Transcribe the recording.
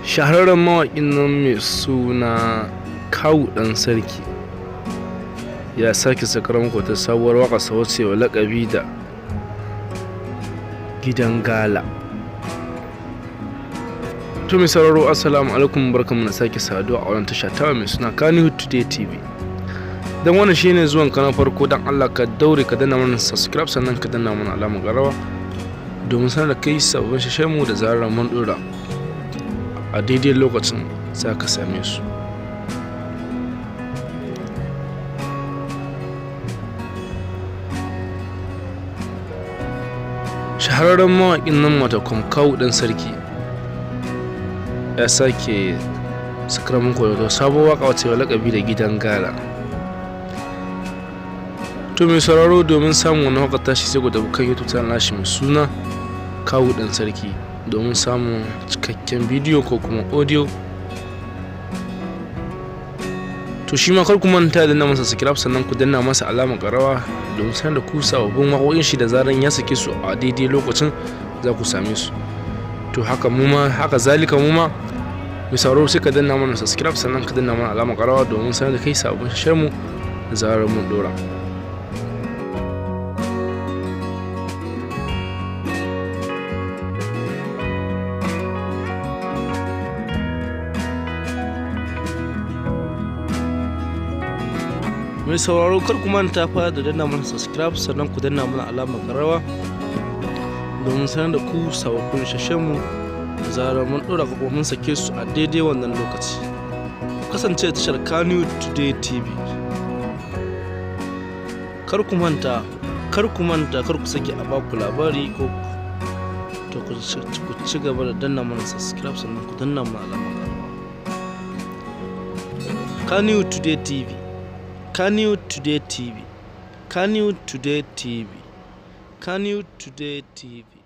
Shahararren mawaƙin nan mai suna Kawu Ɗan Sarki ya sake sakar muku wata sabuwar waƙarsa wacce wa laƙabi da Gidan Gala. To mai sauraro, assalamu alaikum, barkanmu da sake saduwa a wannan tasha ta mai suna Kannywood Today TV. Dan wannan shine zuwan ka na farko, dan Allah ka daure ka danna mana subscribe, sannan ka danna mana alamar ƙararrawa domin sanar da kai sabbin shirye mu da zarar mun dora, a daidai lokacin za ka same su. Shahararren mawaƙin nan wato Kawu Ɗan Sarki ya sake sakar muku da sabuwar waƙa wacce laƙabi da Gidan Gala. To mai sauraro, domin samun wannan waƙar tashi, sai ku tafi kan YouTube channel nashi mai suna Kawu Ɗan Sarki domin samun cikakken bidiyo ko kuma audio. To shi ma kar ku manta da danna masa subscribe, sannan ku danna masa alamar ƙararrawa domin sanar da ku sababbin waƙoƙin shi da zaran ya sake su, a daidai lokacin za ku same su. To haka mu ma, haka zalika mu ma mai sauraro, sai ka danna mana subscribe, sannan ka danna mana alamar ƙararrawa domin sanar da kai sababbin shirye mu da zarar mun ɗora. Mai sauraro, kar ku manta fa da danna mana subscribe, sannan ku danna mana alamar ƙararrawa domin sanar da ku sababbin shirye mu da zarar mun ɗora ko kuma mun sake su a daidai wannan lokaci. Kasance tashar Kannywood Today TV. Kar ku manta, kar ku manta, kar ku sake a baku labari ko. To ku ci gaba da danna mana subscribe, sannan ku danna mana alamar ƙararrawa. Kannywood Today TV, Kannywood Today TV, Kannywood Today TV, Kannywood Today TV.